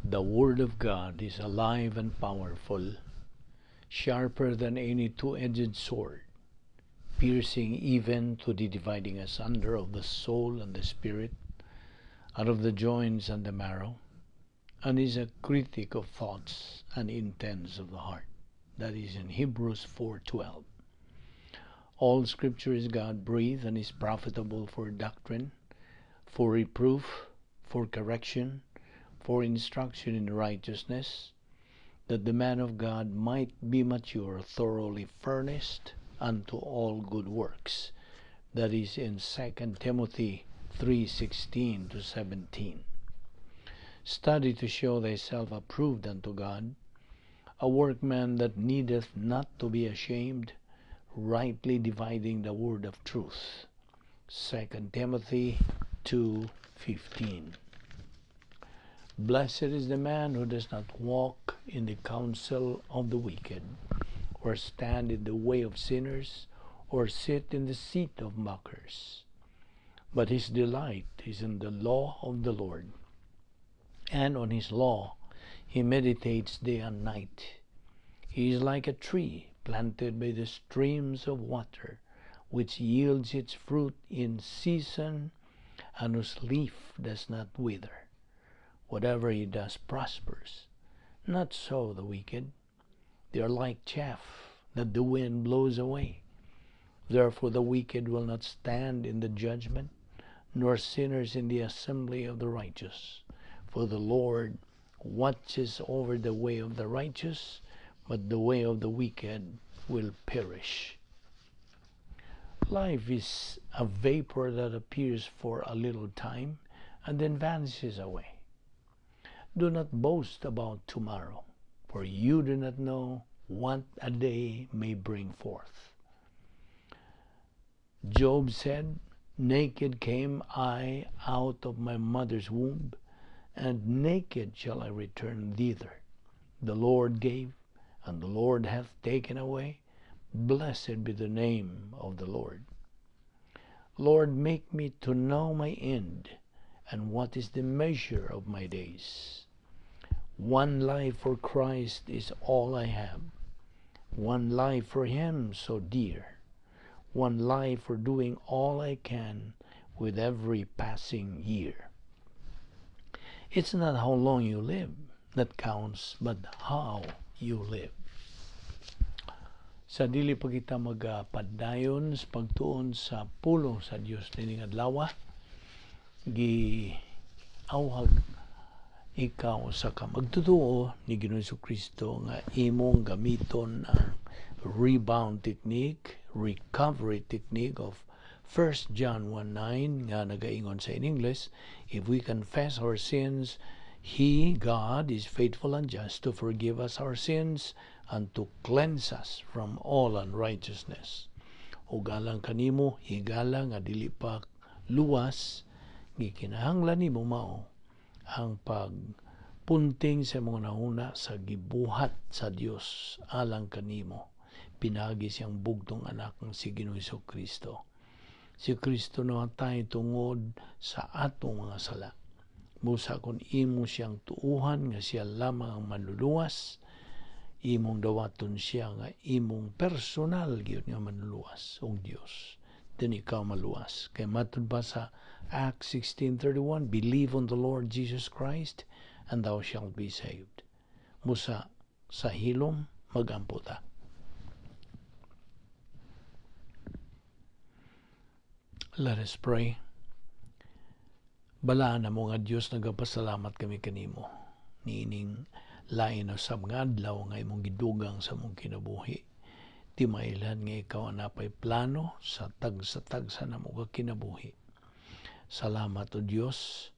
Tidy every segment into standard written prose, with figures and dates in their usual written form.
The Word of God is alive and powerful, sharper than any two-edged sword, piercing even to the dividing asunder of the soul and the spirit, out of the joints and the marrow, and is a critic of thoughts and intents of the heart. That is in Hebrews 4:12. All Scripture is God-breathed and is profitable for doctrine, for reproof, for correction, for instruction in righteousness, that the man of God might be mature, thoroughly furnished unto all good works. That is in 2 Timothy 3:16 to 17. Study to show thyself approved unto God, a workman that needeth not to be ashamed, rightly dividing the word of truth. 2 Timothy 2:15. Blessed is the man who does not walk in the counsel of the wicked, or stand in the way of sinners, or sit in the seat of mockers. But his delight is in the law of the Lord, and on his law he meditates day and night. He is like a tree planted by the streams of water, which yields its fruit in season, and whose leaf does not wither. Whatever he does prospers. Not so the wicked. They are like chaff that the wind blows away. Therefore the wicked will not stand in the judgment, nor sinners in the assembly of the righteous. For the Lord watches over the way of the righteous, but the way of the wicked will perish. Life is a vapor that appears for a little time and then vanishes away. Do not boast about tomorrow, for you do not know what a day may bring forth. Job said, "Naked came I out of my mother's womb, and naked shall I return thither. The Lord gave, and the Lord hath taken away. Blessed be the name of the Lord." Lord, make me to know my end, and what is the measure of my days. One life for Christ is all I have. One life for Him so dear. One life for doing all I can with every passing year. It's not how long you live that counts, but how you live. Sa dili pa kita magapadayon sa pagtuon sa pulong sa Dios nining adlaw, giawhag ikaw sa ka magtotoo ni Ginoong Kristo nga imong gamiton ang rebound technique, recovery technique of 1 John 1:9 nga nagaingon sa in English, "If we confess our sins, He, God, is faithful and just to forgive us our sins and to cleanse us from all unrighteousness." Ug alang kanimo, higala nga dili pa luwas, gikinahanglan nimo mao ang pagpunting sa imong hunahuna sa gibuhat sa Dios alang kanimo pinaagi sa iyang bugtong anak nga si Ginoong Kristo. Si Kristo namatay tungod sa atong mga sala. Busa kung imo siyang tuuhan nga siya lamang ang manluluwas, imong dawaton siya nga imong personal gyud nga manluluwas og Dios. Then ikaw maluwas. Kay matud pa sa Acts 16:31, "Believe on the Lord Jesus Christ and thou shalt be saved." Busa sa hilom magampo ta. Let us pray. Balaan namo nga Dios, nagapasalamat kami kanimo niining lain usab nga adlaw nga imong gidugang sa among kinabuhi. Timailhan nga ikaw ang napay plano sa tagsa-tagsa namo ka kinabuhi. Salamat o Dios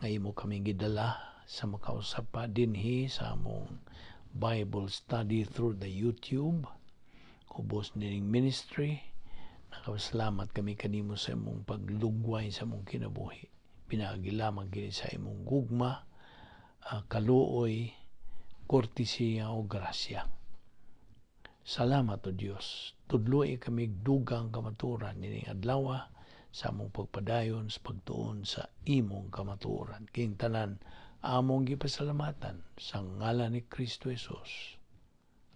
nga imo kami gidala sa makausap pa dinhi sa among Bible study through the YouTube ubos nining ministry. Nakapasalamat kami kanimo sa imong paglugway sa among kinabuhi. Pinaagi lamang kini sa imong gugma, kaluoy, kortesiya o grasya. Salamat o Dios. Tudloi kami dugang kamatuoran nining adlaw sa among pagpadayon sa pagtuon sa imong kamatuoran. Kining tanan Among gipasalamatan sa ngalan ni Kristo Jesus.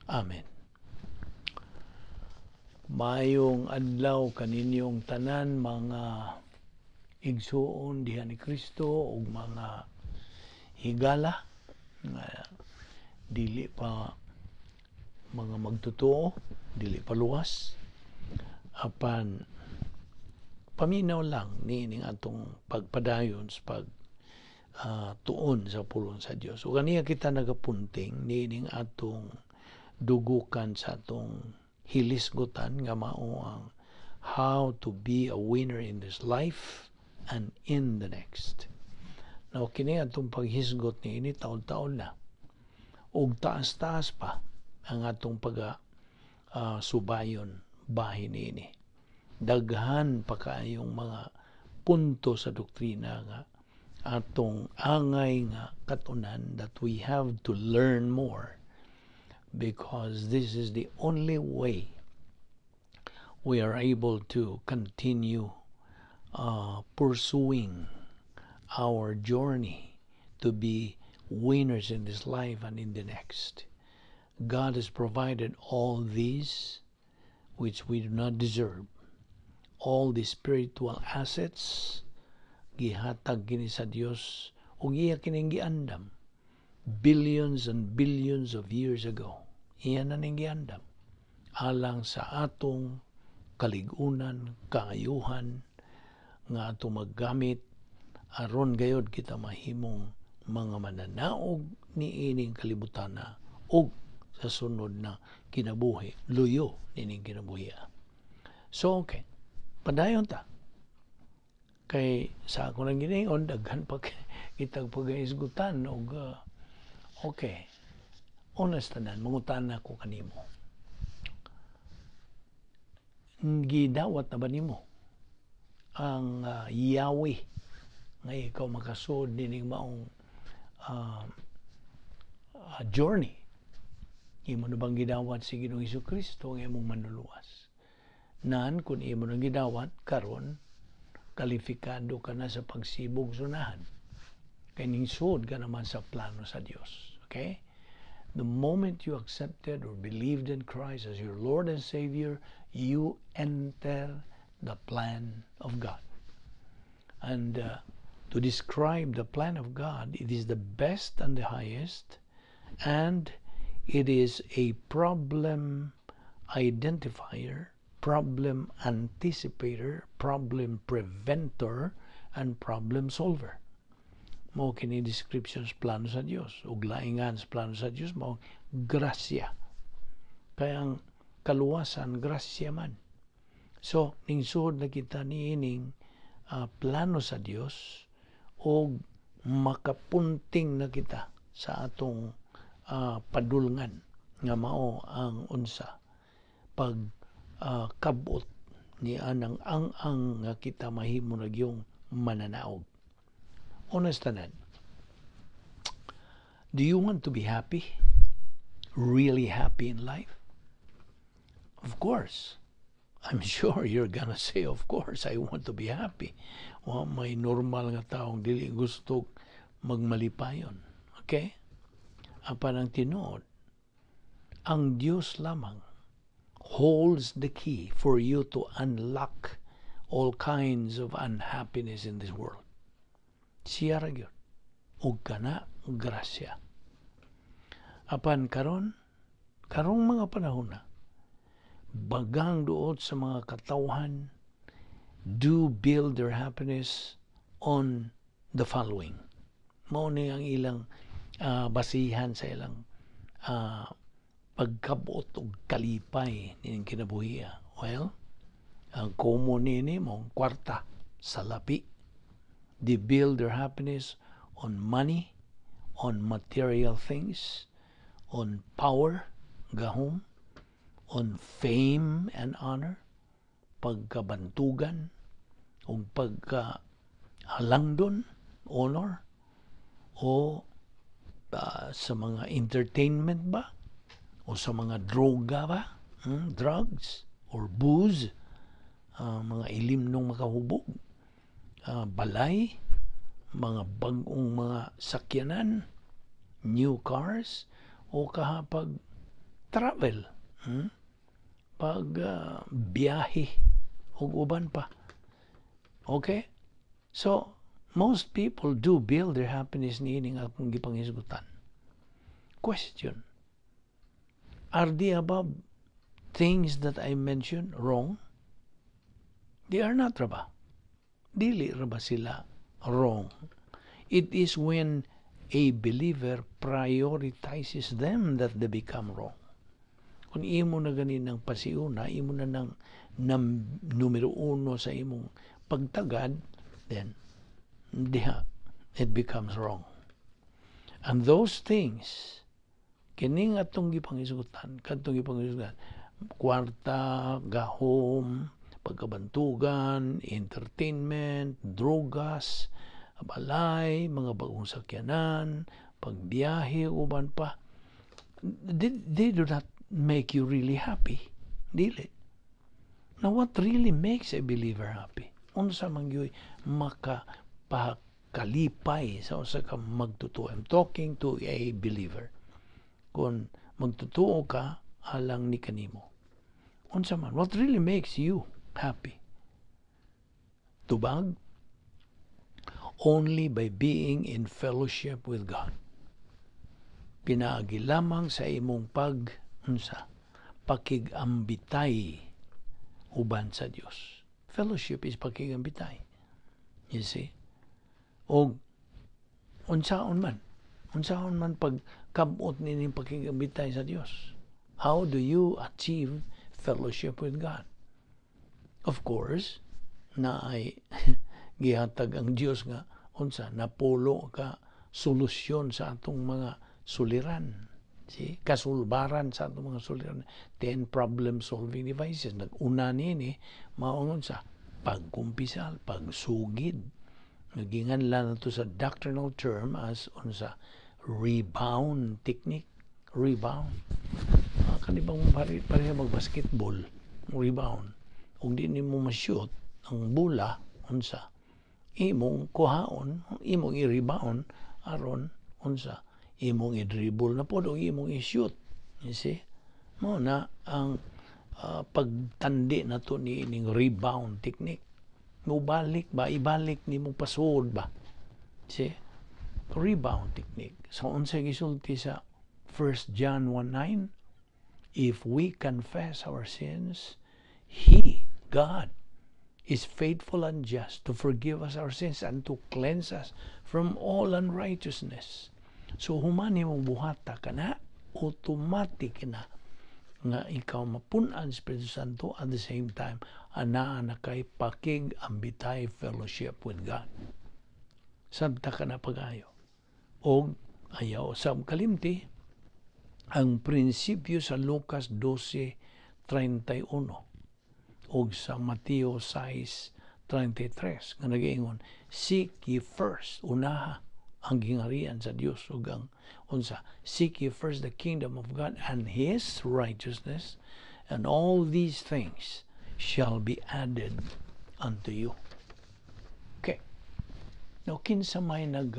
Amen. Maayong adlaw kaninyong tanan, mga igsuon diha ni Kristo ug mga higala nga dili pa mga magtotoo, dili pa luwas, apan paminaw lang niining atong pagpadayon sa pag tuon sa pulong sa Dios. Ug aniya kita nagapunting niining atong dugukan sa atong hilisgutan nga mao ang how to be a winner in this life and in the next. Now, kini atong paghisgot niini taon-taon na. Ug taas-taas pa ang atong pag subayon bahin niini. Daghan pa kaayong mga punto sa doktrina nga atong angay nga katunan that we have to learn more, because this is the only way we are able to continue pursuing our journey to be winners in this life and in the next. God has provided all these which we do not deserve. All the spiritual assets gihatag kini sa Dios ug iya kining giandam billions and billions of years ago. Iya na ning giandam alang sa atong kaligunan, kaayuhan nga atong maggamit aron gayod kita mahimong mga mananaog niining kalibutan na ug sa sunod na kinabuhi, luyo nining kinabuhi. So okay, padayon ta. Kay sa ako nang giningon, daghan pa kitag pagahisgutan og okay. Honest tanan, mangutana ko kanimo. Gidawat na ba nimo ang Yahweh nga ikaw makasuod nining maong journey? Imo na bang gidawat si Ginoong Hesus Kristo ang imong manluluwas? Nan kung imo nang gidawat karon, kalifikado ka na sa pagsibog sunahan. Kay ningsud ka naman sa plano sa Dios. Okay? The moment you accepted or believed in Christ as your Lord and Savior, you enter the plan of God. And to describe the plan of God, it is the best and the highest, and it is a problem identifier, problem anticipator, problem preventer, and problem solver. Mao kini descriptions plano sa Dios. Ug laingan sa plano sa Dios mao grasya. Kaya ang kaluwasan, grasya man. So, ningsuod na kita niining plano sa Dios og makapunting na kita sa atong padulngan nga mao ang unsa? Pag kabot ni anang ang-ang nga kita mahimo na gyung mananaog. Honest tanan. Do you want to be happy? Really happy in life? Of course. I'm sure you're gonna say, "Of course, I want to be happy." Wa may normal nga taong dili gusto magmalipayon. Okay? Apan ang tinuod, ang Dios lamang holds the key for you to unlock all kinds of unhappiness in this world. Siya ra gyud. Ug kana grasya. Apan karon, karong mga panahon na, bagang duot sa mga katawhan do build their happiness on the following. Mao ni ang ilang basihan sa ilang pagkabot og kalipay ning kinabuhi. Well, ang common niini mao kwarta, salapi. They build their happiness on money, on material things, on power, gahom, on fame and honor, pagkabantugan, o pagka halangdon, honor, o sa mga entertainment ba? O sa mga droga ba? Drugs or booze, mga ilimnong makahubog, balay, Mga bag-ong mga sakyanan, new cars, o kaha pag travel, Pag biyahe ug uban pa. Okay? So, most people do build their happiness niining akong gipanghisgutan. Question. Are the above things that I mentioned wrong? They are not, ra ba? Dili ra ba sila wrong? It is when a believer prioritizes them that they become wrong. Kung imo na gani ng pasiuna, imo na ng numero uno sa imong pagtagad, then diha it becomes wrong. And those things, kining atong gipanghisgutan, kadtong gipanghisgutan, kwarta, gahom, pagkabantugan, entertainment, drogas, balay, mga bagong sakyanan, pagbiyahe, uban pa, they do not make you really happy. Dili. Now, what really makes a believer happy? Unsa man gyud makapakalipay sa usa ka magtotoo? I'm talking to a believer. Kung magtotoo ka, alang ni kanimo. Unsa man? What really makes you happy? Tubag? Only by being in fellowship with God. Pinaagi lamang sa imong pag unsa pakigambitay uban sa Dios. Fellowship is pakigambitay. You see? O unsaon man? Unsaon man pag kabot nining pakigambitay sa Dios? How do you achieve fellowship with God? Of course, naay gihatag ang Dios nga unsa napulo ka solusyon sa atong mga suliran. See? Kasulbaran sa atong mga suliran. 10 problem solving devices. Nag-una niini mao ang unsa pagkumpisal, pagsugid. Naginganlan nato sa doctrinal term as unsa rebound technique. Rebound. Kani bang pareha mag-basketball, rebound. Kung di nimo ma-shoot ang bola, unsa imong kuhaon, imong i-rebound aron unsa imong i-dribble na pod o imong i-shoot. You see? Mao na ang pagtandi nato ni ining rebound technique. Mubalik ba, ibalik nimo pasod ba? See? Rebound technique. So unsay gisulti sa 1 John 1:9? If we confess our sins, He, God, is faithful and just to forgive us our sins and to cleanse us from all unrighteousness. So human nimo buhata kana, automatic na nga ikaw mapun-an Espiritu Santo, at the same time anaa na kay pakig ambitay, fellowship with God. Sabta ka na pagayo. Og ayaw sab kalimti ang prinsipyo sa Lucas 12:31 og sa Mateo 6:33 nga nagaingon, "Seek ye first," unaha ang gihangarian sa Dios ug ang unsa, "Seek ye first the kingdom of God and His righteousness, and all these things shall be added unto you." Okay. Now, kinsa may nag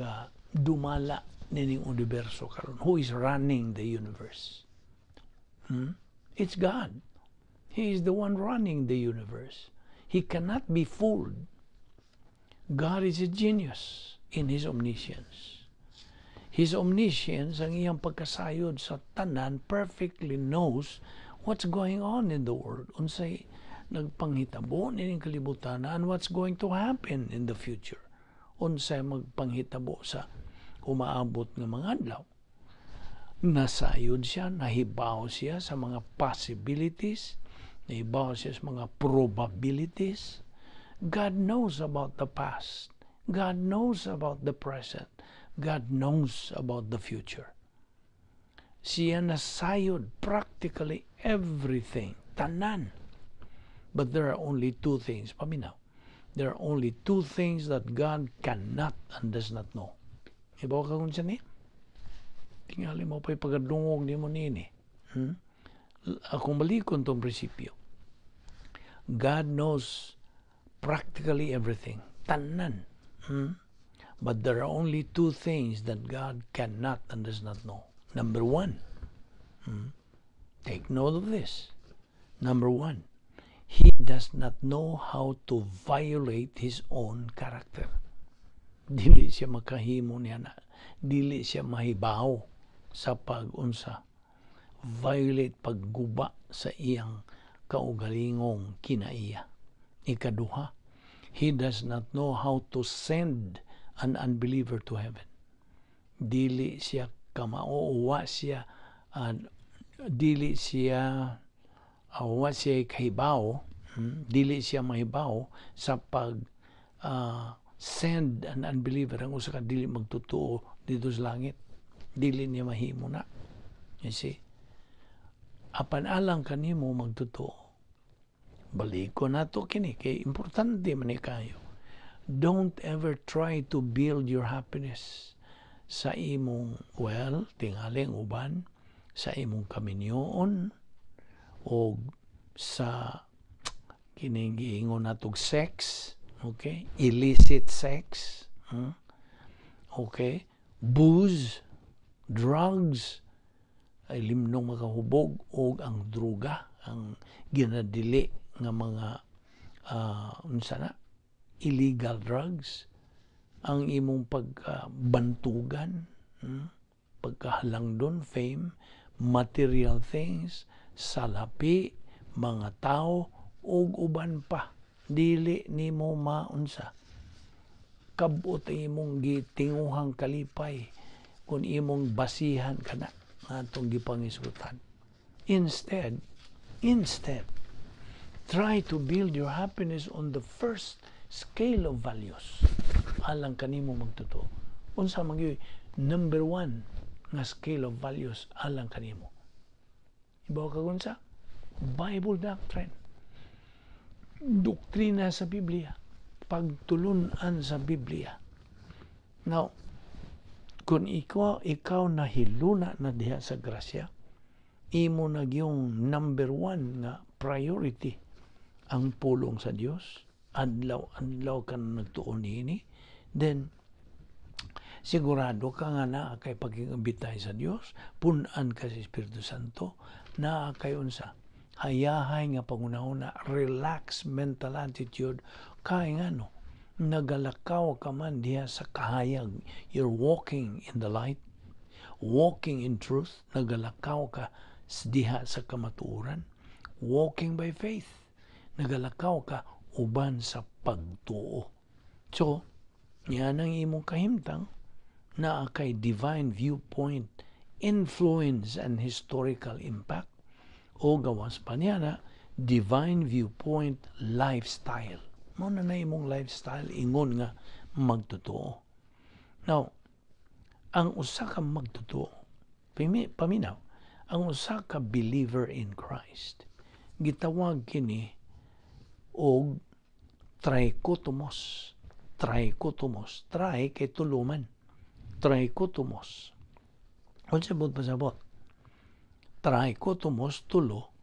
dumala nining universo karon? Who is running the universe? It's God. He is the one running the universe. He cannot be fooled. God is a genius in His omniscience. His omniscience, ang iyang pagkasayod sa tanan, perfectly knows what's going on in the world. Unsay nagpanghitabo nining kalibutan and what's going to happen in the future. Unsay magpanghitabo sa umaabot nga mga adlaw. Nasayod siya, nahibaw siya sa mga possibilities, nahibaw siya sa mga probabilities. God knows about the past. God knows about the present. God knows about the future. Siya nasayod practically everything. Tanan. But there are only two things. Paminaw. There are only two things that God cannot and does not know. Ibaw ka kung siya ni? Tingali mo pa'y pagkadungog ni mo nini. Akong balikon tong prinsipyo. God knows practically everything. Tanan. But there are only two things that God cannot and does not know. Number one, take note of this. Number one, He does not know how to violate His own character. Dili siya makahimo niya na. Dili siya mahibaw sa pag-unsa. Violate, pagguba sa iyang kaugalingong kinaiya. Ikaduha, He does not know how to send an unbeliever to heaven. Dili siya kamao, wa siya dili siya wa siya kahibaw, dili siya mahibaw sa pag send an unbeliever, ang usa ka dili magtotoo, didto sa langit. Dili niya mahimo na. You see? Apan alang kanimo magtotoo. Baliko nato kini kay importante man ni kayo. Don't ever try to build your happiness sa imong, well, tingaling uban sa imong kaminyoon o sa kining giingon natog sex, okay? Illicit sex, Okay? Booze, drugs, ay limnong makahubog og ang droga, ang ginadili nga mga unsa na, illegal drugs, ang imong pagkabantugan, pagkahalangdon, fame, material things, salapi, mga tao, ug uban pa. Dili nimo maunsa. Kabot ang imong gitinguhang kalipay kung imong basihan kana atong gipangisgutan. Instead, try to build your happiness on the first scale of values. Alang kanimo magtotoo. Unsa man gyud number one nga scale of values alang kanimo? Ibaw ka unsa? Bible doctrine. Doktrina sa Biblia. Pagtulunan sa Biblia. Now, kung ikaw nahiluna na diha sa grasya, imo na yung number one nga priority ang pulong sa Dios, adlaw-adlaw ka na nagtuon niini, then sigurado ka nga naa kay pagkingabitay sa Dios, punan ka sa Espiritu Santo, naa kay unsa, hayahay nga pangunahuna, relax mental attitude, kay ngano, nagalakaw ka man diha sa kahayag. You're walking in the light, walking in truth, nagalakaw ka diha sa kamatuoran, walking by faith, nagalakaw ka uban sa pagtuo. So, yan ang imong kahimtang naa kay divine viewpoint, influence and historical impact, o gawas pa niya na divine viewpoint lifestyle. Mao na na imong lifestyle ingon nga magtotoo. Now, ang usa ka magtotoo, paminaw, ang usa ka believer in Christ, gitawag kini og trichotomos. Trichotomos. Tri kay tulo man. Trichotomos. Unsa buot pasabot? Trichotomos, tulo,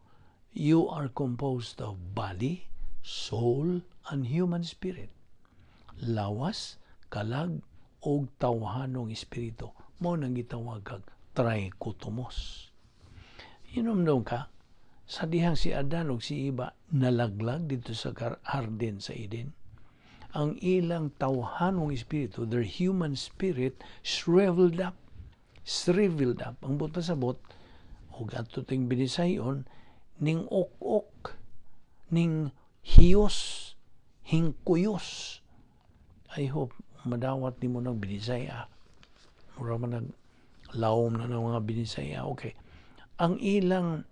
you are composed of body, soul, and human spirit. Lawas, kalag, og tawhanong espiritu. Mao nang gitawag kag trichotomos. Inomdom ka, sa dihang si Adan ug si Eva nalaglag didto sa hardin sa Eden, ang ilang tawhanong espiritu, their human spirit, shriveled up. Shriveled up. Ang buot pasabot, ug ato ting binisayon, ning ok-ok, ning hiyos, hingkuyos. I hope madawat nimo ng Binisaya. Mura man nag lawom na ng mga Binisaya. Okay. Ang ilang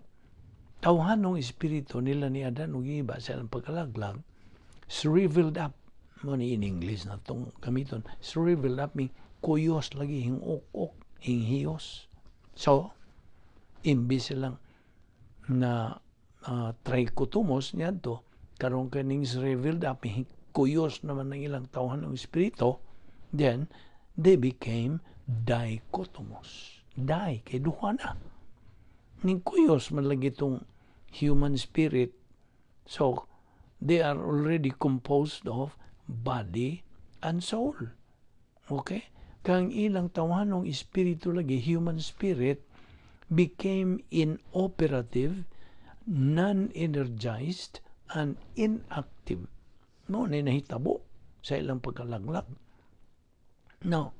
tawhanong espiritu nila ni Adan ug Eva sa ilang pagkalaglag, shriveled up. Mao ni in English na itong gamiton. Shriveled up mean kuyos lagi, hing ok-ok, hing hiyos. So, imbis silang na trichotomos niadto, karon kaning shriveled up, hing kuyos naman ng ilang tawhanong espiritu, then they became dichotomous. Di, kay duha na. Ning kuyos man lagi itong human spirit. So, they are already composed of body and soul. Okay? Kang ilang tawhanong espiritu lagi, human spirit, became inoperative, non-energized, and inactive. Mao ni nahitabo sa ilang pagkalaglag. Now,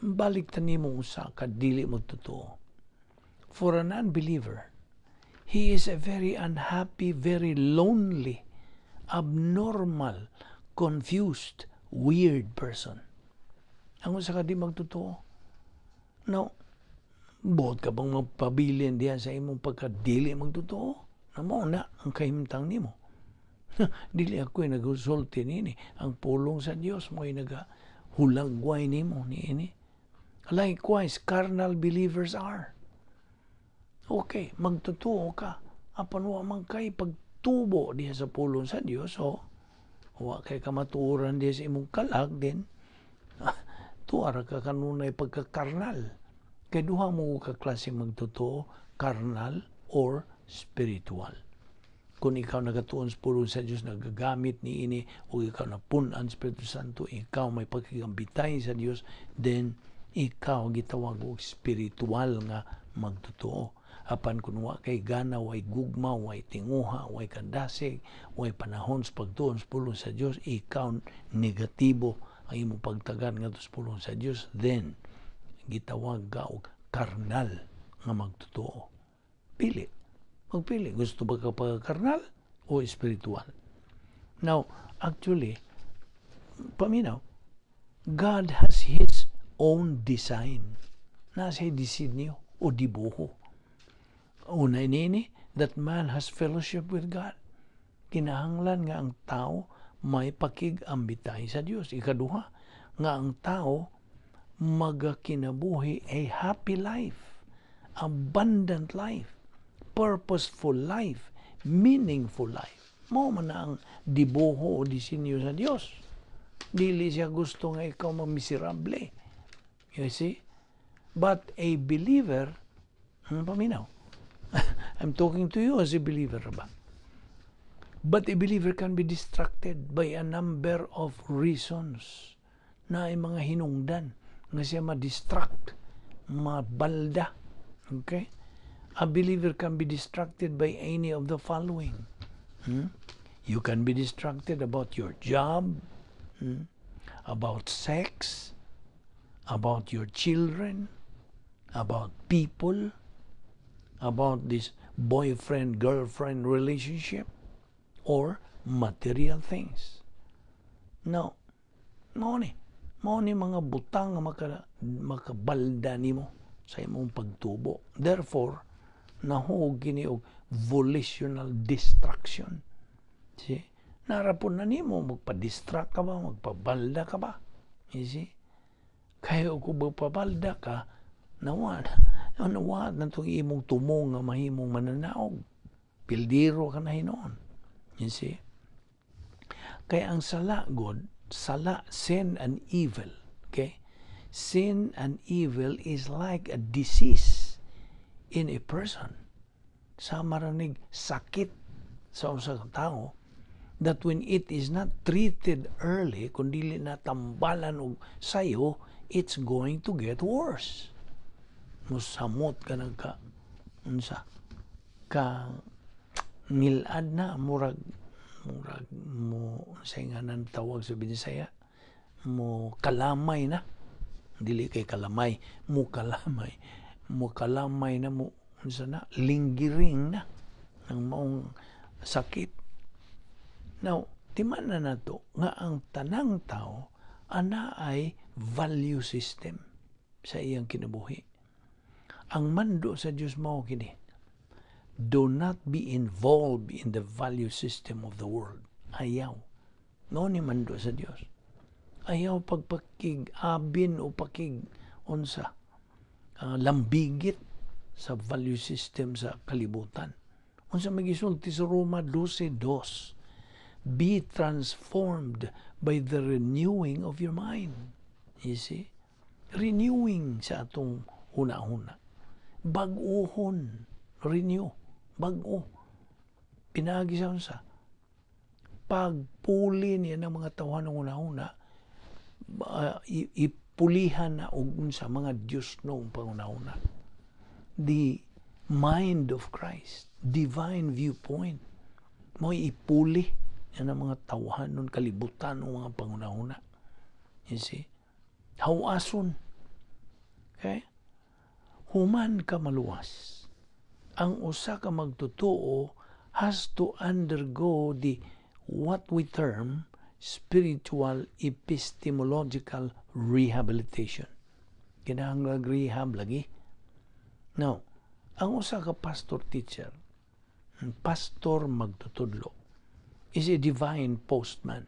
balik ta nimo usa ka dili magtotoo. For an unbeliever, he is a very unhappy, very lonely, abnormal, confused, weird person. Ang usa ka di magtotoo. Now, buot ka bang magpabilin diha sa imong pagkadili magtotoo? Na mao na ang kahimtang nimo. Dili ako nagsulti nini. Ang pulong sa Dios mo'y nagahulagway nimo niini. Likewise, carnal believers are. Okay, magtotoo ka. Apan wa man kay pagtubo diha sa pulong sa Dios, so wa kay kamatuoran diha sa imong kalag din. Tuara ka kanunay pagkakarnal. Kay duha mo ka klase magtotoo, carnal or spiritual. Kung ikaw nagatuon sa pulong sa Dios, nagagamit ni ini, o ikaw napun-an Espiritu Santo, ikaw may pagkigambitay sa Dios, then ikaw gitawag og spiritual nga magtotoo. Apan kung wa kay gana, way gugma, way tinguha, way kadasig, way panahon sa pagtuon sa pulong sa Dios, ikaw negatibo ang imong pagtagan ngadto sa pulong sa Dios, then gitawag ka og karnal nga magtotoo. Pili. Magpili. Gusto ba ka pagkarnal o espiritual? Now, actually, paminaw, God has His own design. Nasa disenyo o dibuho. Una ini, that man has fellowship with God. Kinahanglan nga ang tao may pakig-ambitay sa Dios. Ikaduha, nga ang tao magakinabuhi a happy life, abundant life, purposeful life, meaningful life. Mao man na ang dibuho o disenyo sa Dios. Dili siya gusto nga ikaw mamiserable. You see? But a believer, paminaw, I'm talking to you as a believer ba? But a believer can be distracted by a number of reasons na ay mga hinungdan nga siya ma-distract, mabalda. Okay? A believer can be distracted by any of the following. You can be distracted about your job, about sex, about your children, about people, about this boyfriend-girlfriend relationship, or material things. No. Mao ni. Mao ni mga butang nga makabalda nimo sa imong pagtubo. Therefore, nahuog kini og volitional distraction. See? Narapon na nimo, magpa-distract ka ba, magpabalda ka ba? You see? Kaya kung magpabalda ka, nawa na itong imong tumong nga mahimong mananaog. Pildiro ka na hinoon. You see? Kaya ang sala, God, sala, sin and evil, okay? Sin and evil is like a disease in a person. Sa maranig sakit sa usa ka tao that when it is not treated early, kung dili na tambalan og sayo, it's going to get worse. Musamot ka nagka unsa ka ngilad na, murag mo sa nga nang tawag sa Binisaya, mo kalamay na, dili kay kalamay, mo kalamay na, mo unsa na, lingering na ang maong sakit. Now, timan na nato nga ang tanang tao ana ay value system sa iyang kinabuhi. Ang mando sa Dios mao kini: do not be involved in the value system of the world. Ayaw. No ni mando sa Dios. Ayaw pagpakig-abin o pakig unsa lambigit sa value system sa kalibutan. Unsa magisulti sa Roma 12:2? Be transformed by the renewing of your mind. You see? Renewing sa atong huna-huna. Bag-uhon. Renew. Bag-o. Pinaagi sa unsa? Pagpuli niya ng mga tawhanong huna-huna, Ipulihan na og unsa mga Diosnong panghunahuna. The mind of Christ, divine viewpoint, mo ipuli yan ang mga tawhan nun, kalibutan ng mga panghunahuna. You see? Hawason. Okay? Human ka maluwas, ang usa ka magtotoo has to undergo the what we term spiritual epistemological rehabilitation. Kinahanglan rehab lagi. Now, ang usa ka pastor teacher, pastor magtutudlo, is a divine postman.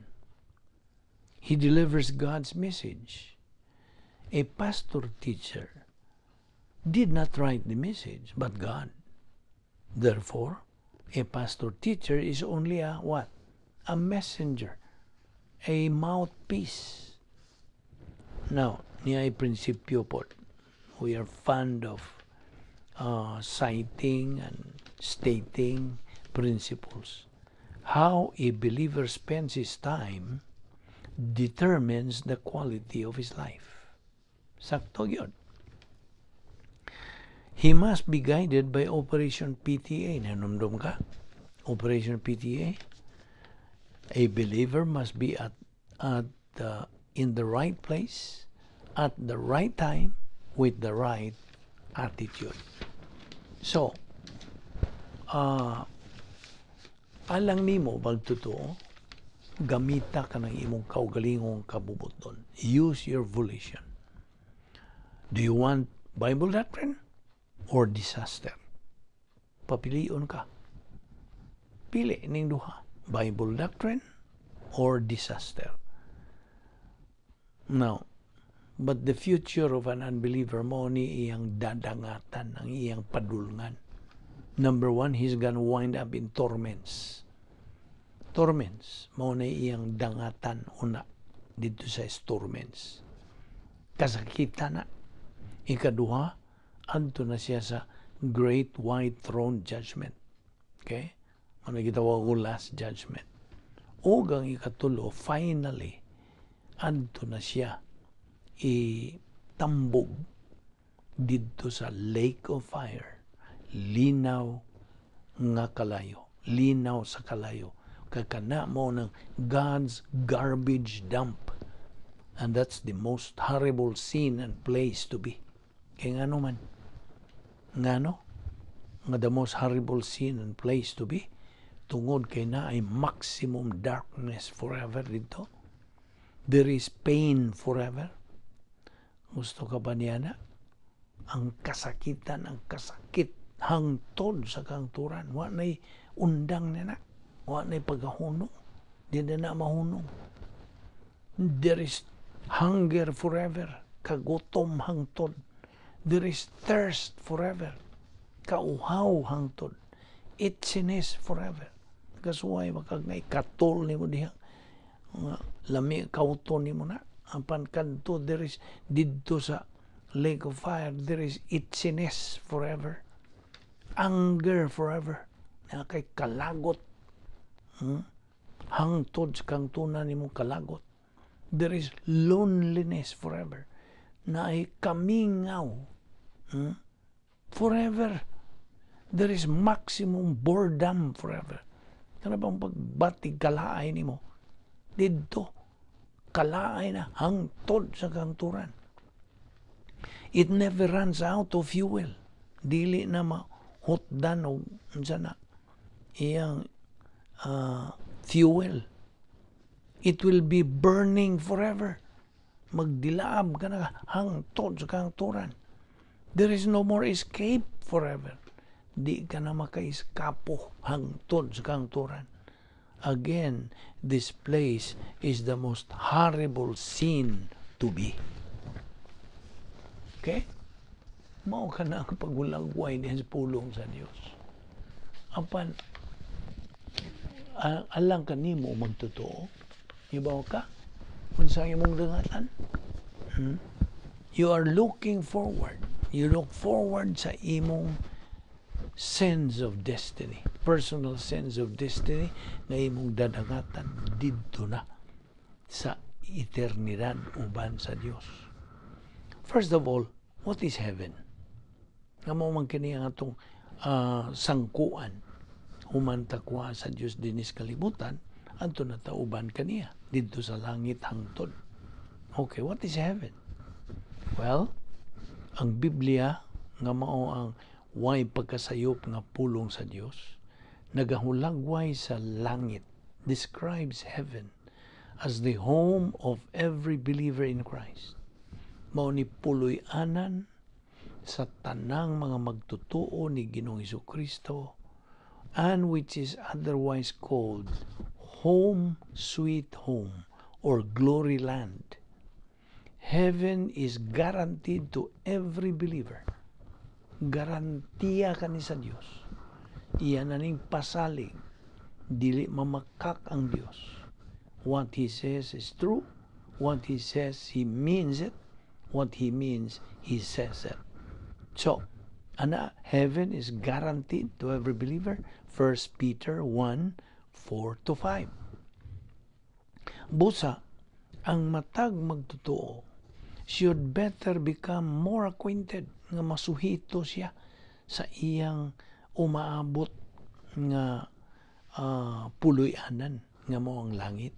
He delivers God's message. A pastor teacher did not write the message, but God. Therefore, a pastor teacher is only a what? A messenger, a mouthpiece. Now, niya ay prinsipyo po. We are fond of citing and stating principles. How a believer spends his time determines the quality of his life. Sakto yun. He must be guided by Operation PTA. Nanumdum ka? Operation PTA? A believer must be at in the right place, at the right time, with the right attitude. So, alang nimo magtotoo, gamita ka ng imong kaugalingong kabubuton. Use your volition. Do you want Bible doctrine or disaster? Papilion ka. Pili ning duha. Bible doctrine or disaster. Now, but the future of an unbeliever, mo ni iyang dadangatan, ang iyang padulngan. Number one, he's gonna wind up in torments. Torments, mao na iyang dangatan una dito sa torments. Kasakitan na. Ikaduha, adto na siya sa Great White Throne Judgment. Okay? Ano gitawag ko last judgment. O ang ikatulo, finally, adto na siya itambog didto sa lake of fire, linaw nga kalayo, linaw sa kalayo, kakana mo ng God's garbage dump, and that's the most horrible scene and place to be. Kay ngano man, ngano nga the most horrible scene and place to be? Tungod kay na ay maximum darkness forever dito. There is pain forever. Gusto ka ba niya na? Ang kasakitan, ang kasakit hangtod sa kangturan. Wa na'y undang niya na. Wa na'y paghahunong. Di na na mahunong. There is hunger forever. Kagutom hangtod. There is thirst forever. Kauhaw hangtod. Itchiness forever. Kasuway makag na katol nimo diha. Nga lami kauton nimo na. Apan kadto, there is didto sa lake of fire, there is itchiness forever. Anger forever. Na kay kalagot. Hangtod sa kangtunan nimo kalagot. There is loneliness forever. Na ay kamingaw. Forever. There is maximum boredom forever. Kana bang pagbati kalaay nimo? Didto kalaay na hangtod sa kangturan. It never runs out of fuel. Dili na mahutdan og unsa na iyang fuel. It will be burning forever. Magdilaab ka na hangtod sa kangturan. There is no more escape forever. Di ka na maka-eskapo hangtod sa kangturan. Again, this place is the most horrible scene to be. Okay? Mao ka na ang paghulagway diyan sa pulong sa Dios. Apan, alang kanimo magtotoo, ibaw ka, kung sa imong dangatan, You are looking forward. You look forward sa imong sense of destiny, personal sense of destiny na imong dadangatan didto na sa eternidad uban sa Dios. First of all, what is heaven? Nga mao man kini ang atong sangkuan human ta kuha sa Dios dinis kalibutan, adto na ta uban kaniya didto sa langit hangtod. Okay, what is heaven? Well, ang Biblia nga mao ang way pagkasayop nga pulong sa Dios nagahulagway sa langit, describes heaven as the home of every believer in Christ. Mao ni puloy-anan sa tanang mga magtutuo ni Ginoong Kristo and which is otherwise called home sweet home or glory land. Heaven is guaranteed to every believer. Garantiya kani sa Dios. Iya na ning pasalig. Dili mamakak ang Dios. What He says is true. What He says, He means it. What He means, He says it. So, ana, heaven is guaranteed to every believer. 1 Peter 1:4 to 5. Busa, ang matag magtotoo should better become more acquainted nga masuhito siya sa iyang umaabot nga puloy-anan nga mao ang langit.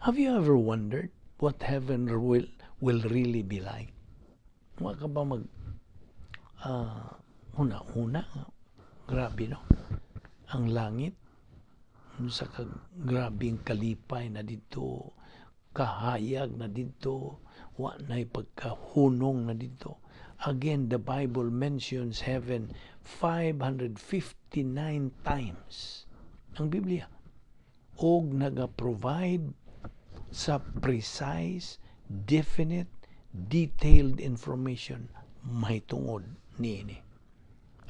Have you ever wondered what heaven will really be like? Wa ka ba mag huna-huna? Grabe, no? Ang langit sa ka grabing kalipay na didto, kahayag na didto, wa na'y pagkahunong na didto. Again, the Bible mentions heaven 559 times. Ang Biblia. Og naga-provide sa precise, definite, detailed information mahitungod niini.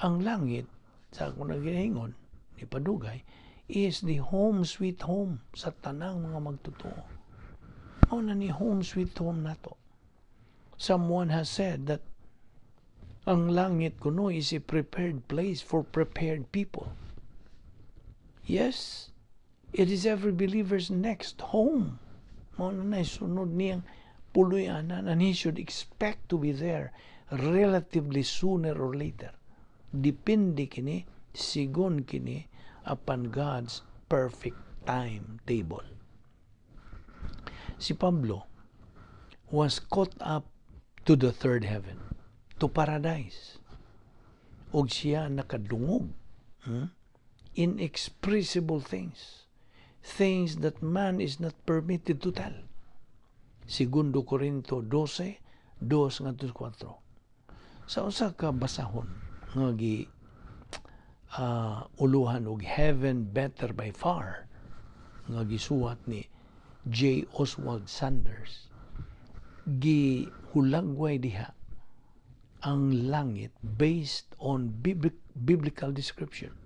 Ang langit, sa ako na ginaingon, ni padugay, is the home sweet home sa tanang mga magtotoo. Mao na ni home sweet home nato. Someone has said that ang langit kuno is a prepared place for prepared people. Yes, it is every believer's next home. Mao na na sunod niyang puloy-anan and he should expect to be there relatively sooner or later. Depende kini, sigon kini upon God's perfect timetable. Si Pablo was caught up to the third heaven, to paradise. Og siya nakadungog inexpressible things, things that man is not permitted to tell. Segundo Corinto 12, 2 ngadto 4. Sa usa ka basahon nga gi uluhan og "Heaven Better by Far" nga gisuwat ni J. Oswald Sanders, gihulagway diha ang langit based on biblical description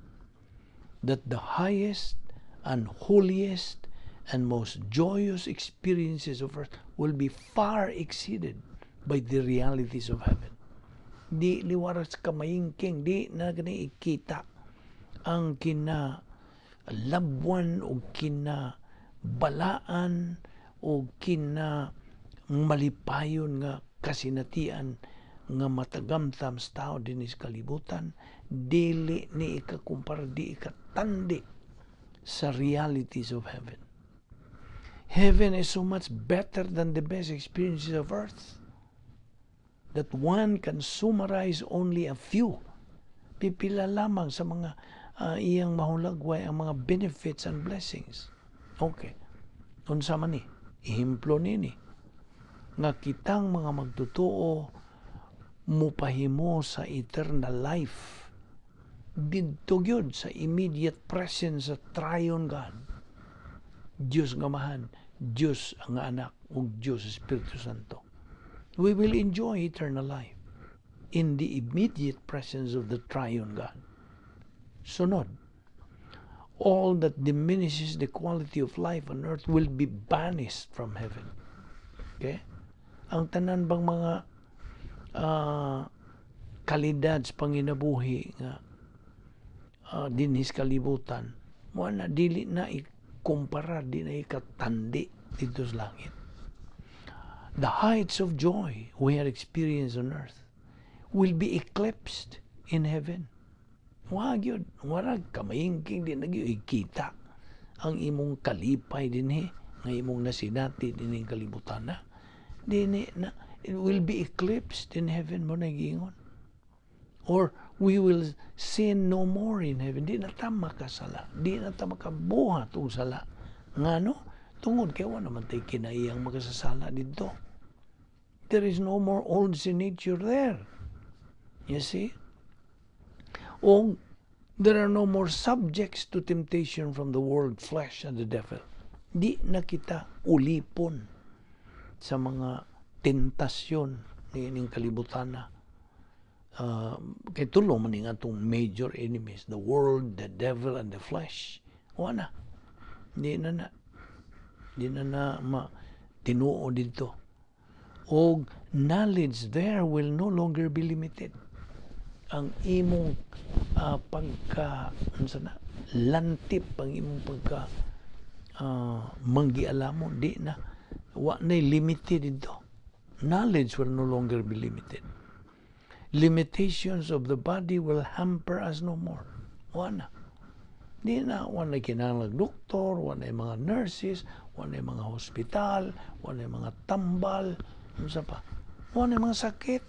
that the highest and holiest and most joyous experiences of earth will be far exceeded by the realities of heaven. Di liwaras kamayingking, di na gani ikita ang kina labwan o kina balaan o kina malipayon nga kasinatian nga matagamtam sa tao dinis kalibutan, dili ni ikakumpara, di ikatandi sa realities of heaven. Heaven is so much better than the best experiences of earth that one can summarize only a few. Pipila lamang sa mga iyang mahulagway ang mga benefits and blessings. Okay. Unsa man ni? Ehemplo nini nga kitang mga magtotoo mupahimo sa eternal life didto gyud sa immediate presence sa Triune God. Dios nga Amahan, Dios ang Anak ug Dios Espiritu Santo. We will enjoy eternal life in the immediate presence of the Triune God. Sunod, all that diminishes the quality of life on earth will be banished from heaven. Okay? Ang tanan bang mga kalidad sa panginabuhi nga dinhis kalibutan mo na dili na ikumpara, di na ikatandi. Didto sa langit. The heights of joy we had experienced on earth will be eclipsed in heaven. Wa gyud, wala kamayingking, di na gyud ikita ang imong kalipay dinhi nga imong nasinati dinhing kalibutan na. Dini na, it will be eclipsed in heaven, mao na giingon. Or we will sin no more in heaven. Di na ta makasala. Di na ta makabuhat og sala. Ngano? Tungod kay wa naman tay kinaiyang makasasala didto. There is no more old sin nature there. You see? O there are no more subjects to temptation from the world, flesh, and the devil. Di na kita ulipon sa mga tentasyon niining kalibutan na. Kay tulo man ning atong major enemies, the world, the devil, and the flesh. Wa na. Di na na. Di na na ma tinuo didto. Og knowledge there will no longer be limited. Ang imong pagka unsa na lantip, ang imong pagka manggialamon, di na, wa na limited didto. Knowledge will no longer be limited. Limitations of the body will hamper us no more. Wa na. Di na, wa na kinahanglan doktor, wa na mga nurses, wa na mga hospital, wa na mga tambal, unsa pa. Wa na mga sakit.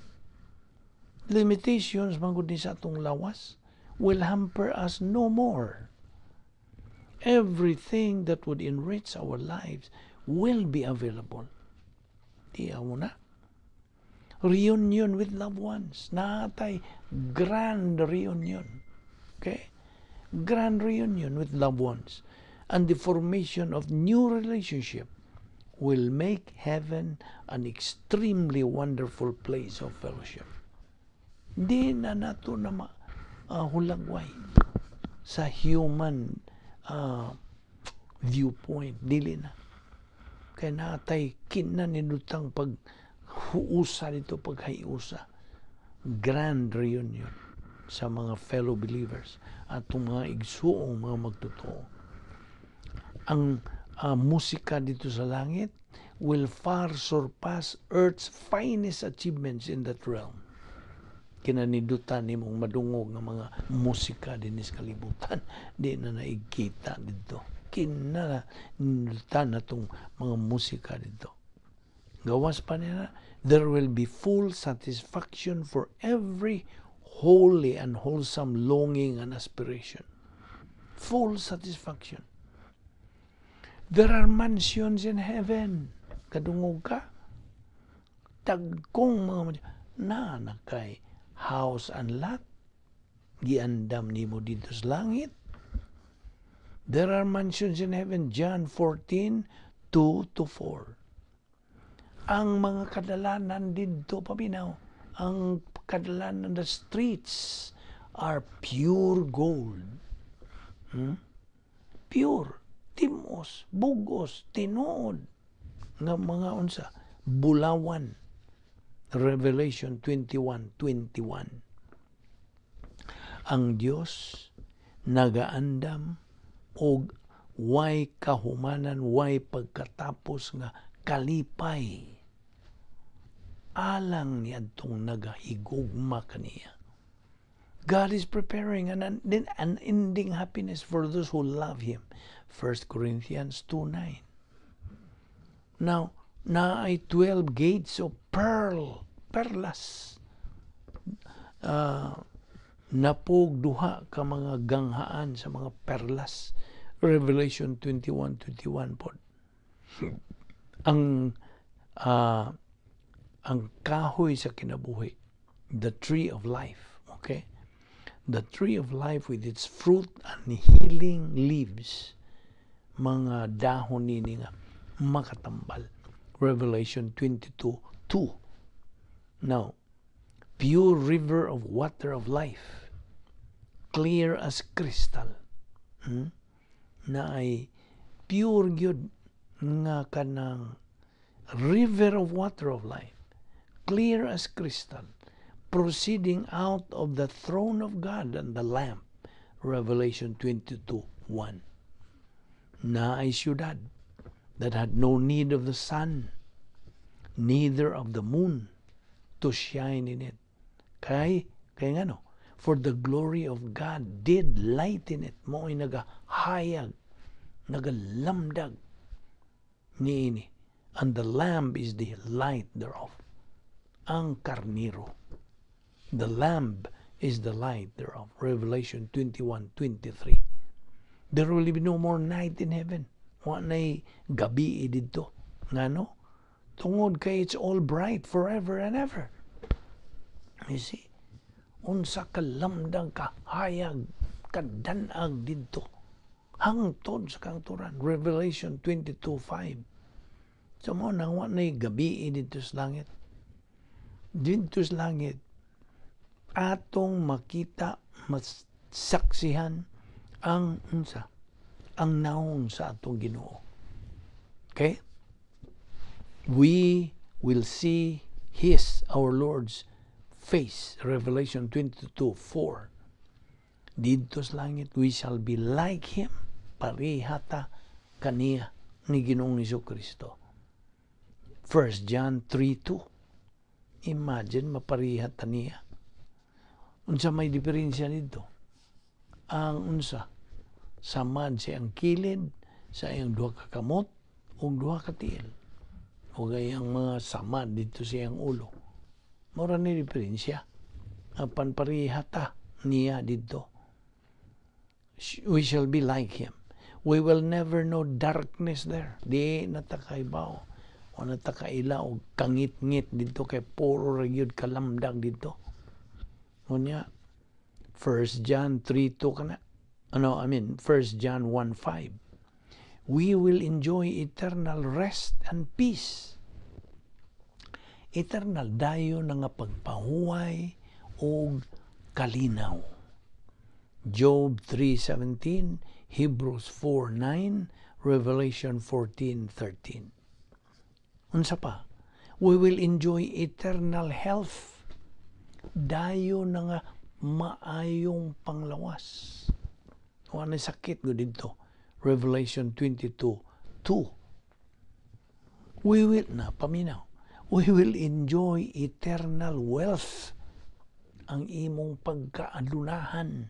Limitations man gud ni sa atong lawas will hamper us no more. Everything that would enrich our lives will be available. Di mo na. Reunion with loved ones. Naa tay grand reunion. Okay? Grand reunion with loved ones. And the formation of new relationship will make heaven an extremely wonderful place of fellowship. Di na nato na ma, hulagway sa human viewpoint. Dili na. Kay naa tay kinanindutang pag huusa didto, paghiusa. Grand reunion sa mga fellow believers at mga igsuong mga magtotoo. Ang musika didto sa langit will far surpass earth's finest achievements in that realm. Kinanindutan nimong madungog nga mga musika dinhi sa kalibutan, di na naigkita didto. Kinanindutan na tong mga musika didto. Gawas pa nila, there will be full satisfaction for every holy and wholesome longing and aspiration. Full satisfaction. There are mansions in heaven. Kadungog ka? Tagkong mga na nakay house and lot giandam nimo didto sa langit. There are mansions in heaven, John 14, 2 to 4. Ang mga kadalanan didto, paminaw, ang kadalanan, the streets are pure gold. Pure, timos, bugos, tinuod nga mga unsa, bulawan. Revelation 21:21. Ang Dios nagaandam og way kahumanan, way pagkatapos nga kalipay alang ni adtong nagahigugma kaniya. God is preparing an unending happiness for those who love Him. 1 Corinthians 2:9. Now, naay 12 gates of pearl, perlas. Napog duha ka mga ganghaan sa mga perlas. Revelation 21:21 pod. Ang kahoy sa kinabuhi, the tree of life, okay? The tree of life with its fruit and healing leaves, mga dahon nini nga makatambal. Revelation 22:2. Now, pure river of water of life, clear as crystal. Naay pure gyud nga kanang river of water of life, clear as crystal, proceeding out of the throne of God and the Lamb. Revelation 22:1. Naay syudad. That had no need of the sun, neither of the moon to shine in it. Kay ngano, for the glory of God did lighten it. Mao'y nagahayag, nagalamdag niini. And the Lamb is the light thereof. Ang karniro. The Lamb is the light thereof. Revelation 21:23. There will be no more night in heaven. Wa na'y gabi didto. Ngano? Tungod kay it's all bright forever and ever. You see? Unsa kalamdang, kahayag, kadanag didto. Hangtod sa kangturan. Revelation 22:5. So mao nang wa na'y gabi didto sa langit. Didto sa langit, atong makita, masaksihan ang unsa? Ang naong sa atong Ginoo. Okay? We will see His, our Lord's face. Revelation 22:4. Didto sa langit, we shall be like Him. Parehata kaniya ni Ginoong Kristo. 1 John 3:2. Imagine, mapareha ta niya. Unsa may diferensya dito? Ang unsa? Samad sa iyang kilid, sa iyang duha ka kamot, ug duha ka tiil. O iyang mga samad didto sa iyang ulo. Mao ra ni diferensya. Apan pareha ta niya didto. We shall be like Him. We will never know darkness there. Di na ta kaibaw. Wa na ta kaila og kangit-ngit didto kay puro ra gyud kalamdag didto. Unya, 1 John 3:2 kana. Ano, I mean, 1 John 1:5. We will enjoy eternal rest and peace. Eternal dayon na nga pagpahuway og kalinaw. Job 3:17, Hebrews 4:9, Revelation 14:13. Unsa pa? We will enjoy eternal health. Dayon na nga maayong panglawas. Wa na sakit gud didto. Revelation 22:2. We will, na paminaw, we will enjoy eternal wealth. Ang imong pagkaadunahan,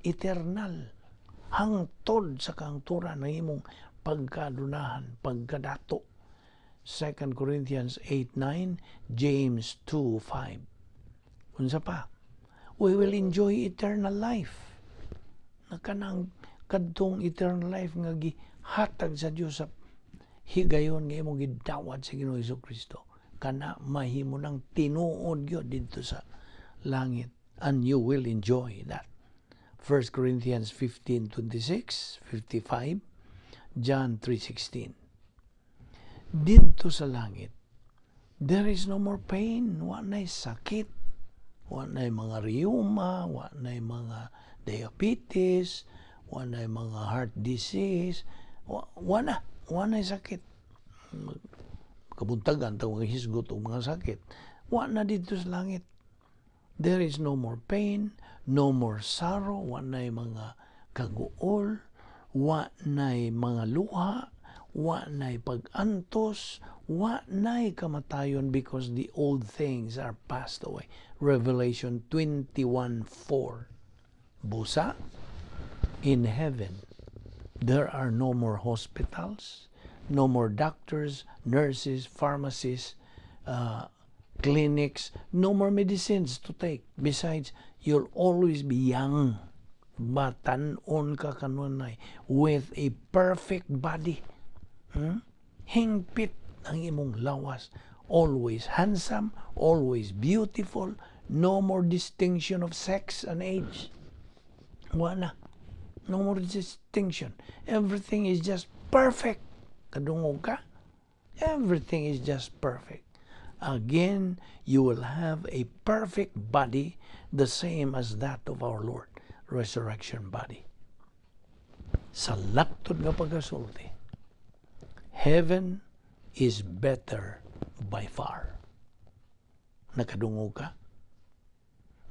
eternal. Hangtod sa kangturan ang imong pagkaadunahan, pagkadato. 2 Corinthians 8:9, James 2:5. Unsa pa? We will enjoy eternal life. Na kanang kadtong eternal life nga gihatag sa Dios sa higayon nga imong gidawat sa Ginoo Hesus Kristo. Kana mahimo nang tinuod gyud didto sa langit and you will enjoy that. 1 Corinthians 15:26, 55, John 3:16. Didto sa langit, there is no more pain, wa na'y sakit, wa na'y mga rheuma, wa na'y mga diabetes, wa na'y mga heart disease, wa na'y sakit. Kabuntagan ta mga hisgot og mga sakit. Wa na didto sa langit. There is no more pain, no more sorrow, wa na'y mga kaguol, wa na'y mga luha, wa na'y pag-antos, wa na'y kamatayon because the old things are passed away. Revelation 21:4. Busa, in heaven, there are no more hospitals, no more doctors, nurses, pharmacists, clinics, no more medicines to take. Besides, you'll always be young. Batan-on ka kanunay with a perfect body. Hingpit ang imong lawas. Always handsome, always beautiful, no more distinction of sex and age. Wala. No more distinction. Everything is just perfect. Kadungog ka? Everything is just perfect. Again, you will have a perfect body, the same as that of our Lord, resurrection body. Sa laktod nga pagkasulti, heaven is better by far. Nakadungog ka?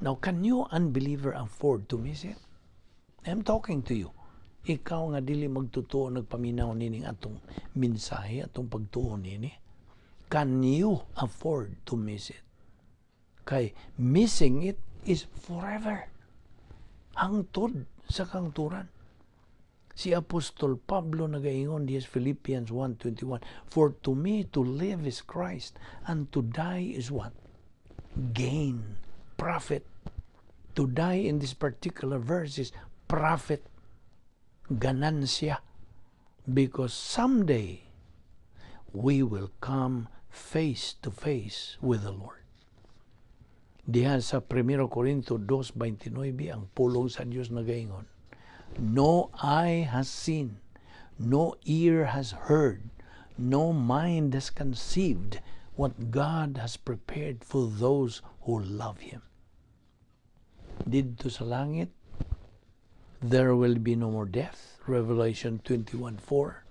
Now, can you, unbeliever, afford to miss it? I'm talking to you. Ikaw nga dili magtutuo nagpaminaw nining atong mensahe, atong pagtuo nini. Can you afford to miss it? Kay missing it is forever. Hangtod sa kangturan. Si Apostol Pablo nagaingon diha sa Philippians 1:21, "For to me to live is Christ and to die is what? Gain, profit." To die in this particular verse is profit, ganansya. Because someday we will come face to face with the Lord. Diha sa 1 Corinto 2:29, ang pulong sa Dios nagaingon, "No eye has seen, no ear has heard, no mind has conceived what God has prepared for those who love Him." Didto sa langit, there will be no more death. Revelation 21:4.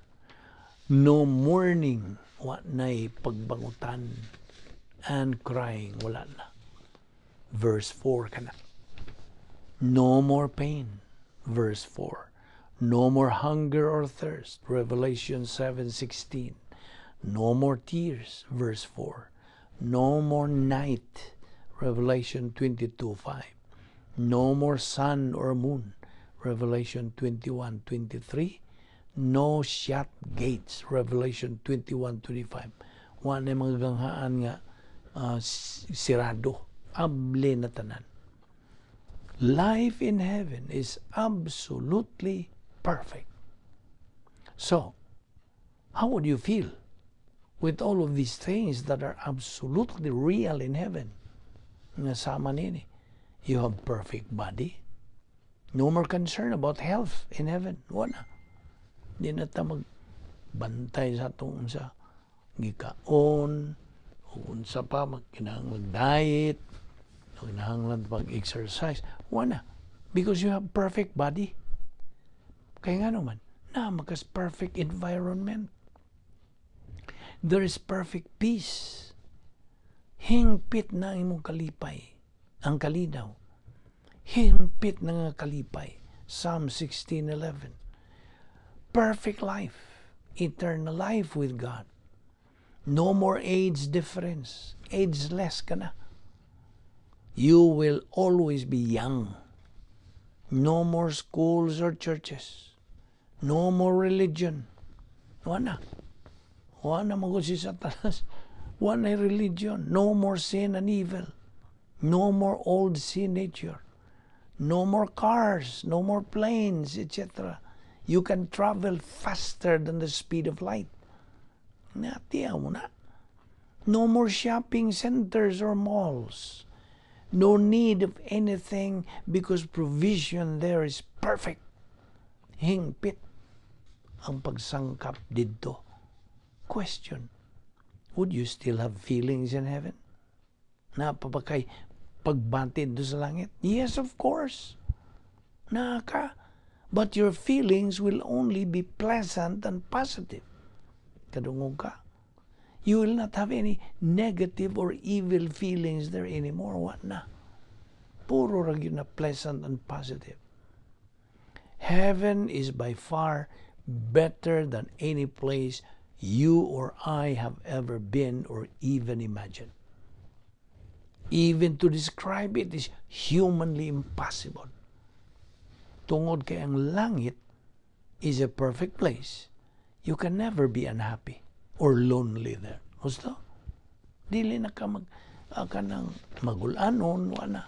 No mourning, wa na'y pagbangutan, and crying, wala na. Verse 4 kana. No more pain. Verse 4. No more hunger or thirst. Revelation 7:16. No more tears. Verse 4. No more night. Revelation 22:5. No more sun or moon. Revelation 21:23. No shut gates. Revelation 21:25. Wa na mga ganghaan nga sirado. Able na tanan. Life in heaven is absolutely perfect. So, how would you feel with all of these things that are absolutely real in heaven? Nga sama nini. You have perfect body. No more concern about health in heaven. Wala. Di na ta magbantay sa atong unsa gikaon o unsa pa magkinahanglan mag-diet o kinahanglan mag-exercise. Wala. Because you have perfect body. Kaya nga naman, naa man kas perfect environment. There is perfect peace. Hingpit na ang imong kalipay, ang kalinaw. Hingpit na nga kalipay. Psalm 16:11. Perfect life, eternal life with God. No more age difference. Ageless ka na. You will always be young. No more schools or churches. No more religion. Wala. Wala mo si Satanas. Wala religion. No more sin and evil. No more old sin nature. No more cars, no more planes, etc. You can travel faster than the speed of light. Natiya mo na. No more shopping centers or malls. No need of anything because provision there is perfect. Hingpit ang pagsangkap didto. Question, would you still have feelings in heaven? Naa pa ba kay pagbati do sa langit? Yes, of course. Naa ka. But your feelings will only be pleasant and positive. Kadungog ka. You will not have any negative or evil feelings there anymore. Wa na. Puro ra gyud na pleasant and positive. Heaven is by far better than any place you or I have ever been or even imagined. Even to describe it is humanly impossible. Tungod kay ang langit is a perfect place. You can never be unhappy or lonely there. Gusto? Dili na ka mag kanang magulanon, wala.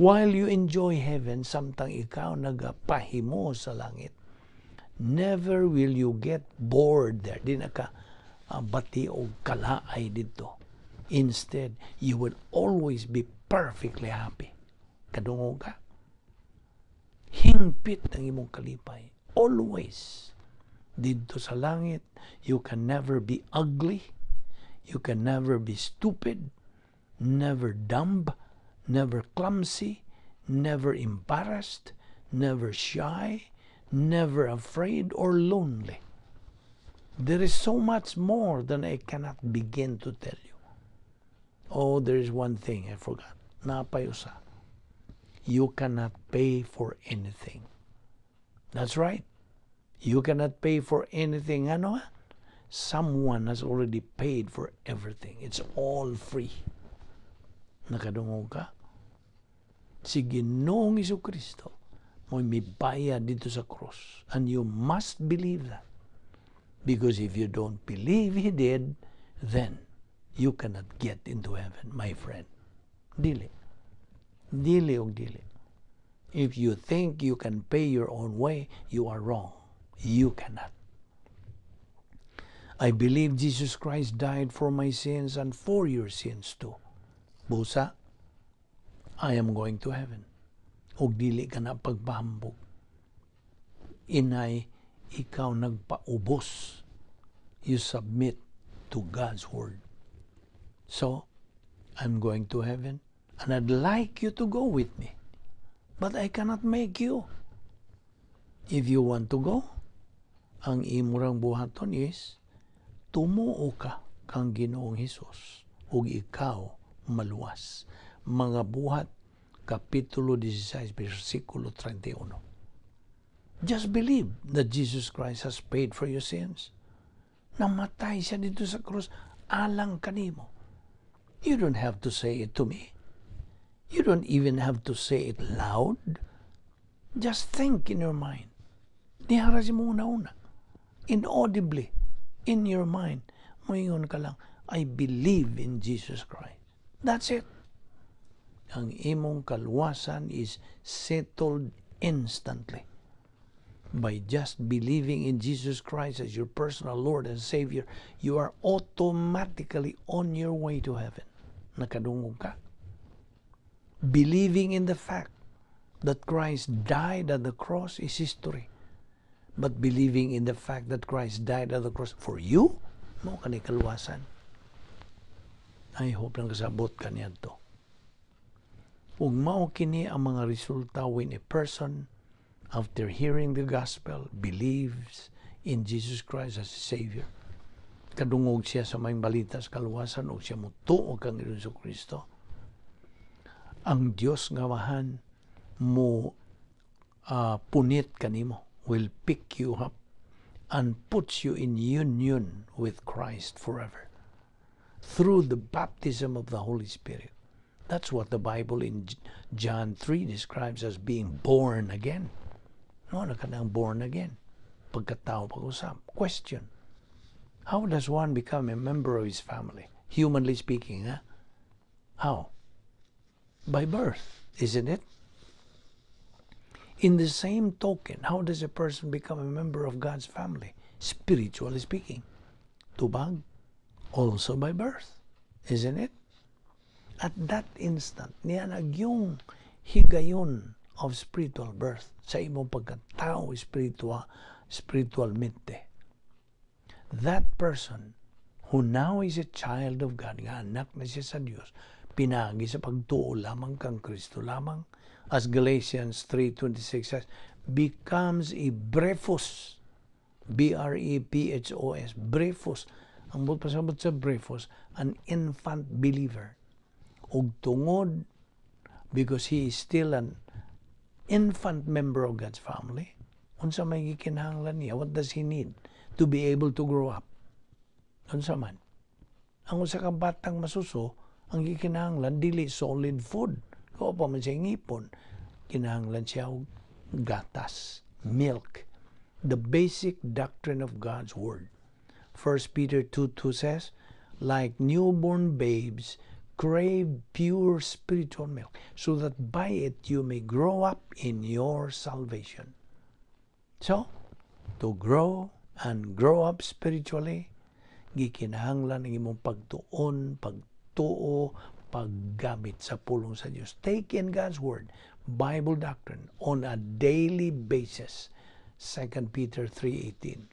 While you enjoy heaven, samtang ikaw nagapahimo sa langit, never will you get bored there. Di na ka bati o kalaay didto. Instead, you will always be perfectly happy. Kadungog ka. Hingpit ang imong kalipay. Always. Didto sa langit, you can never be ugly. You can never be stupid, never dumb, never clumsy, never embarrassed, never shy, never afraid or lonely. There is so much more than I cannot begin to tell you. Oh, there is one thing I forgot. Naa pay usa. You cannot pay for anything. That's right. You cannot pay for anything. Ano? Someone has already paid for everything. It's all free. Nakadungog ka? Si Ginoong Kristo mo'y mibayad didto sa cross. And you must believe that. Because if you don't believe He did, then you cannot get into heaven, my friend. Dili. Dili og dili. If you think you can pay your own way, you are wrong. You cannot. I believe Jesus Christ died for my sins and for your sins too. Busa, I am going to heaven. Og dili ka na pagpahambog. Inay, ikaw nagpaubos. You submit to God's word. So, I'm going to heaven and I'd like you to go with me. But I cannot make you. If you want to go, ang imong buhaton is tumuo ka kang Ginoong Hesus ug ikaw maluwas. Mga Buhat Kapitulo 16, versikulo 31. Just believe that Jesus Christ has paid for your sins. Namatay siya didto sa krus alang kanimo. You don't have to say it to me. You don't even have to say it loud. Just think in your mind. Dihara sa imong huna-huna. Inaudibly, in your mind, moingon ka lang, "I believe in Jesus Christ." That's it. Ang imong kaluwasan is settled instantly. By just believing in Jesus Christ as your personal Lord and Savior, you are automatically on your way to heaven. Nakadungog ka? Believing in the fact that Christ died at the cross is history. But believing in the fact that Christ died at the cross for you, mao kani kaluwasan. I hope lang kasabot ka niadto. Ug mao kini ang mga resulta when a person, after hearing the gospel, believes in Jesus Christ as a Savior. Kadungog siya sa maayong balita sa kaluwasan ug siya motuo kang Hesus Kristo. Ang Dios nga Amahan mo punit kanimo, will pick you up and puts you in union with Christ forever through the baptism of the Holy Spirit. That's what the Bible in John 3 describes as being born again. No, na kanang born again. Pagkatao pag-usab. Question. How does one become a member of his family? Humanly speaking, huh? How? By birth, isn't it? In the same token, how does a person become a member of God's family? Spiritually speaking. Tubag, also by birth, isn't it? At that instant, niya nagyung higayon of spiritual birth sa imong pagkatao spiritual, spiritualmente. That person who now is a child of God, nga anak na siya sa Dios, pinagi sa pagtuo lamang kang Kristo lamang, as Galatians 3:26 says, becomes a brephos, brephos, brephos. Ang buot pasabot sa brephos, an infant believer. Ug tungod, because he is still an infant member of God's family, unsa may gikinahanglan niya? What does he need to be able to grow up? Unsa man? Ang usa ka batang masuso, ang gikinahanglan dili solid food. Kung pa man siya ngipon, kinahanglan siya og gatas, milk. The basic doctrine of God's word. 1 Peter 2:2 says, "Like newborn babes, crave pure spiritual milk, so that by it you may grow up in your salvation." So, to grow and grow up spiritually, gikinahanglan ang imong pagtuon, pagtuo, paggamit sa pulong sa Dios. Take in God's word, Bible doctrine, on a daily basis. 2 Peter 3:18.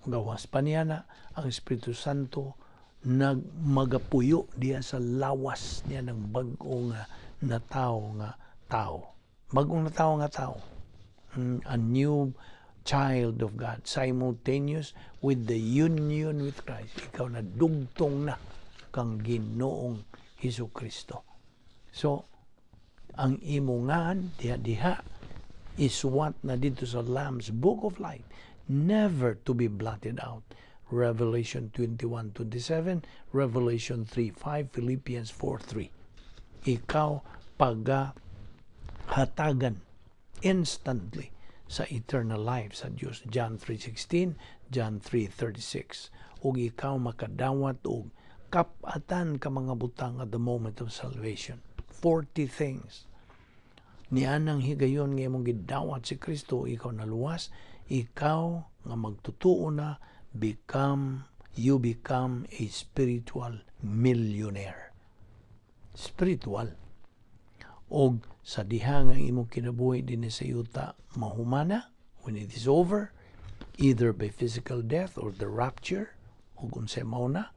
Gawas pa niya na ang Espiritu Santo nagmagapuyo diya sa lawas niya ng bag-o nga na tao nga tao. Bag-ong na tao nga tao. A new child of God, simultaneous with the union with Christ. Ikaw na dugtong na kang Ginoong Hesus Kristo. So, ang imongan diha diha Isuwat na dito sa Lamb's Book of Life, never to be blotted out. Revelation 21:27, Revelation 3:5, Philippians 4:3. Ikaw paga hatagan instantly sa eternal life sa Dios. John 3:16, John 3:36. Ug ikaw makadawat og kap-atan ka mga butang at the moment of salvation. 40 things. Nianang higayon nga imong gidawat si Kristo, ikaw naluwas, ikaw nga magtutuo na, become you become a spiritual millionaire. Spiritual. Og sa diha nga imong kinabuhi dinhi sa yuta mahumana, when it is over, either by physical death or the rapture, ug unsay mauna,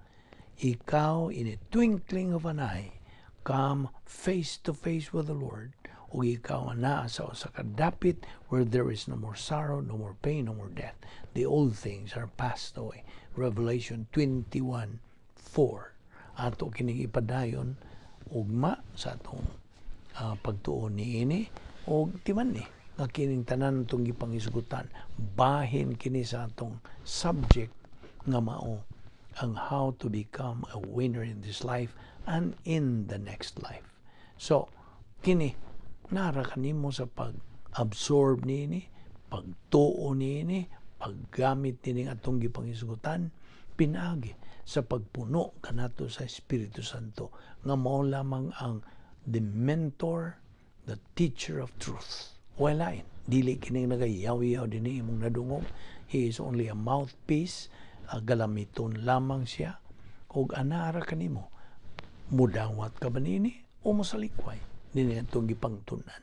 ikaw in a twinkling of an eye come face to face with the Lord, ug ikaw anaa sa usa ka dapit where there is no more sorrow, no more pain, no more death. The old things are passed away. Revelation 21:4. Ato kining ipadayon ugma sa atong pagtuon niini, og timan ni nga kining tanan atong gipangisgutan bahin kini sa atong subject nga mao ang how to become a winner in this life and in the next life. So, kini nara kanimo sa pag-absorb niini, pagtuo niini, paggamit nining atong gipangisgutan, pinaagi sa pagpuno kanato sa Espiritu Santo nga mao lamang ang the mentor, the teacher of truth. Wala, dili kining nagayaw-yaw dinhi imong nadungog. He is only a mouthpiece, galamiton lamang siya, ug anara kanimo, mudawat ka ba niini o mosalikway nini atong gipangtun-an?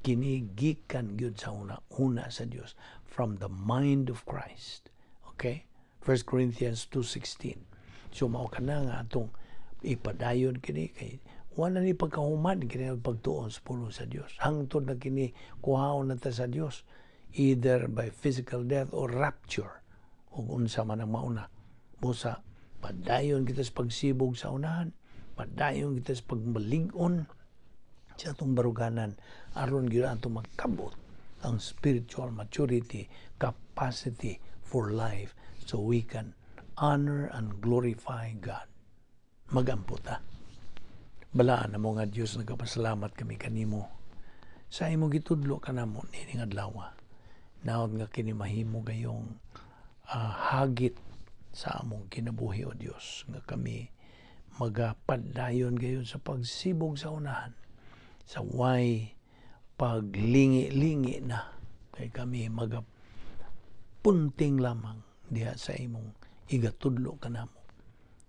Kini gikan gyud sa una-una sa Dios, from the mind of Christ. Okay, 1 Corinthians 2:16. So mao kana nga atong ipadayon kini, kay wala ni pagkahuman kini ang pagtuon sa pulong sa Dios hangtod na kini kuhaon na ta sa Dios, either by physical death or rapture, ug unsa man ang mauna. Busa padayon kita sa pagsibog sa unahan, padayon kita sa pagmalig-on sa atong baruganan, aron gyud ato magkabot ang spiritual maturity, capacity for life, so we can honor and glorify God. Magampo ta. Balaan namo nga Dios, nagapasalamat kami kanimo sa imong gitudlo kanamo nining adlaw. Naot nga kini mahimo gayong hagit sa among kinabuhi, o Dios, nga kami magapadayon gayon sa pagsibog sa unahan sa way paglingi-lingi na, kay kami magapunting lamang diha sa imong igatudlo kanamo,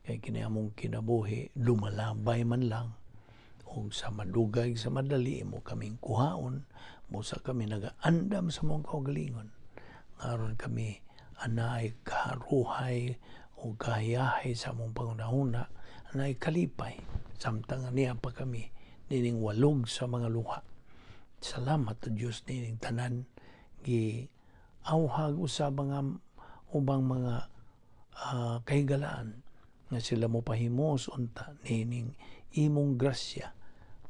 kay kini among kinabuhi lumalabay man lang, ug sa madugay, sa madali, imo kaming kuhaon. Busa kami nagaandam sa mong kaugalingon aron kami anay karuhay o kahayahay sa among pangunahuna, anay kalipay samtang niya pa kami nining walog sa mga luha. Salamat to Dios nining tanan gi awhag usab nga ubang mga kahigalaan nga sila mo pahimos unta nining imong grasya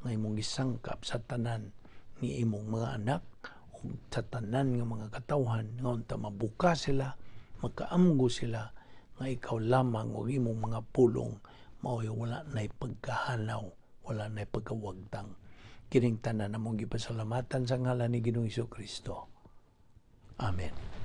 nga imong gisangkap sa tanan ni imong mga anak ug sa tanan nga mga katawhan, nga unta mabuka sila, makaamgo sila nga ikaw lamang ug imong mga pulong mao'y wala nay pagkahanaw, wala nay pagkawagtang. Kining tanan among gipasalamatan sa ngalan ni Ginoong Kristo. Amen.